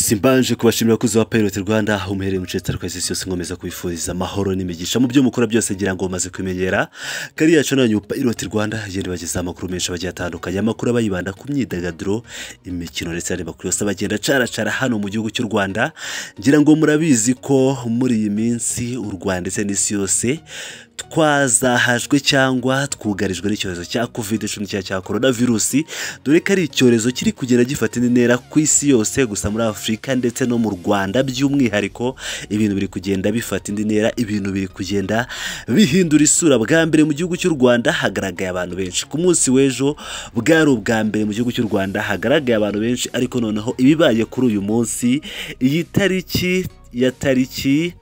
Yes, mbanje kubashimira abakozi ba Pilot Rwanda aho muherereye mu cetaro kw'isi yose, nkomeza kubifuriza amahoro n'imigisha mu byo mukora byose. Ngira ngo maze kumenyera kariya channel yanyu Pilot Rwanda igenda bageza amakuru menshi abagiye atandukanye, amakuru abayibanda ku myidagaduro, imikino ndetse n'andi makuru yose abagenda caracara hano mu gihugu cy'u Rwanda. Ngira ngo murabizi ko muri iyi minsi u Rwanda ndetse n'isi yose twazahajwe cyangwa twugarijwe n'icyorezo cya Covid-19 cya coronavirus, dore ko ari icyorezo kiri kugenda gifata indi ntera ku isi yose, gusa muri Afurika ndetse no mu Rwanda by'umwihariko ibintu biri kugenda bifata indi ntera, ibintu biri kugenda bihindura isura. Bwa mbere mu gihugu cy'u Rwanda hagaragaye abantu benshi ku munsi w'ejo, bwari ubwa mbere mu gihugu cy'u Rwanda hagaragaye abantu benshi, ariko noneho ibibaye kuri uyu munsi, iyi tariki ya tariki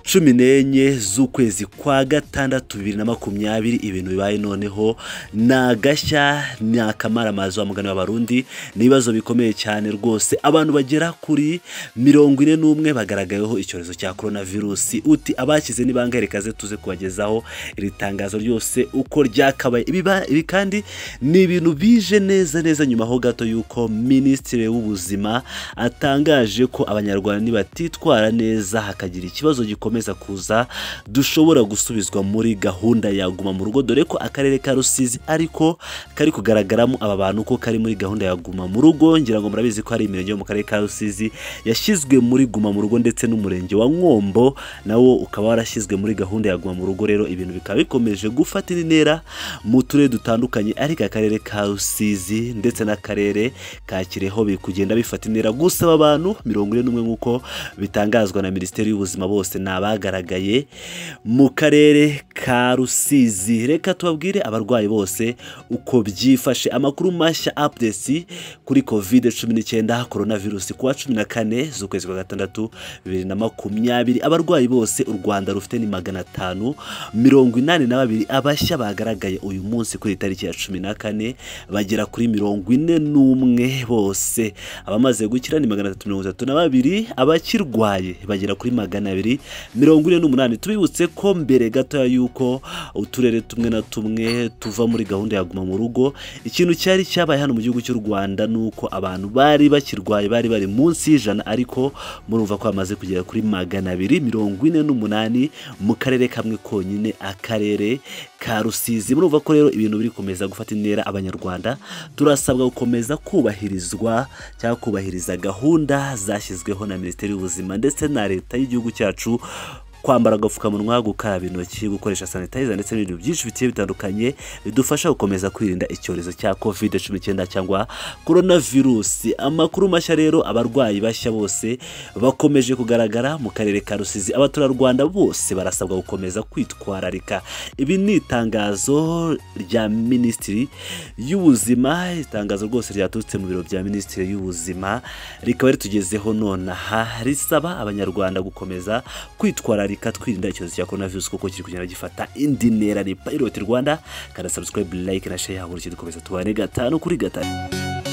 14 z'ukwezi kwa gatandatu 2020, ibintu bibaye noneho ni agashya, ni akamaramaza wa mugani w'Abarundi, ni ibibazo bikomeye cyane rwose. Abantu bagera kuri 41 bagaragayeho icyorezo cya coronavirus. Uti abakize ni bangahe? Reka tuze kubagezaho iri tangazo ryose uko ryakabaye. Ibi kandi ni ibintu bije neza neza nyuma ho gato yuko Minisitiri w'Ubuzima atangaje ko Abanyarwanda nibatitwara neza hakagira ikibazo gikomeye kuza dushobora gusubizwa muri gahunda ya guma mu rugo, dore ko akarere ka Rusizi ariko kari kugaragaramo aba bantu ko kari muri gahunda ya guma mu rugo. Ngira ngo murabizi ko hari imirenge yo mu karere ka Rusizi yashyizwe muri guma mu rugo, ndetse n'umurenge wa Nkombo nawo ukaba warashyizwe muri gahunda ya guma mu rugo. Rero ibintu bikaba bikomeje gufata indi ntera mu turere dutandukanye, ariko akarere ka Rusizi ndetse n'akarere ka Kirehe biri kugenda bifata intera. Gusa aba bantu 41 nk'uko bitangazwa na Minisiteri y'Ubuzima bose ni abagaragaye mu karere ka Rusizi. Reka tubabwire abarwayi bose uko byifashe. Amakuru mashya updates kuri Covid-19 coronavirus kuwa 14 z'ukwezi kwa gatandatu 2020, abarwayi bose u Rwanda rufite ni 582. Abashya bagaragaye uyu munsi kuri tariki ya 14 bagera kuri 41 bose. Abamaze gukira ni 332, abakirwaye bagera kuri 248. Tubibutse ko mbere gato yuko uturere tumwe na tumwe tuva muri gahunda ya guma mu rugo, ikintu cyari cyabaye hano mu gihugu cy'u Rwanda nuko abantu bari bakirwaye bari munsi y'ijana, ariko murumva ko bamaze kugera kuri 248 mu karere kamwe konyine, akarere ka Rusizi. Murumva ko rero ibintu biri komeza gufata intera. Abanyarwanda turasabwa gukomeza kubahirizwa cyangwa kubahiriza gahunda zashyizweho na Minisiteri y'Ubuzima ndetse na Leta y'igihugu cyacu, kwambara agapfukamunwa, gukaraba intoki, gukoresha sanitizer ndetse n'ibintu byinshi bigiye bitandukanye bidufasha gukomeza kwirinda icyorezo cya Covid-19 cyangwa coronavirus. Amakuru mashya rero, abarwayi bashya bose bakomeje kugaragara mu karere ka Rusizi. Abaturarwanda bose barasabwa gukomeza kwitwararika. Ibi ni itangazo rya Minisitiri y'Ubuzima, itangazo rwose ryaturutse mu biro bya Minisitiri y'Ubuzima, rikaba ritugezeho nonaha, risaba Abanyarwanda gukomeza kwitwararika twirinda icyorezo cya coronavirus kuko kiri kugenda gifata indi ntera. Ni Pilot Rwanda, kana subscribe, like na share, buri dukomeza tubane gatanu kuri gatanu.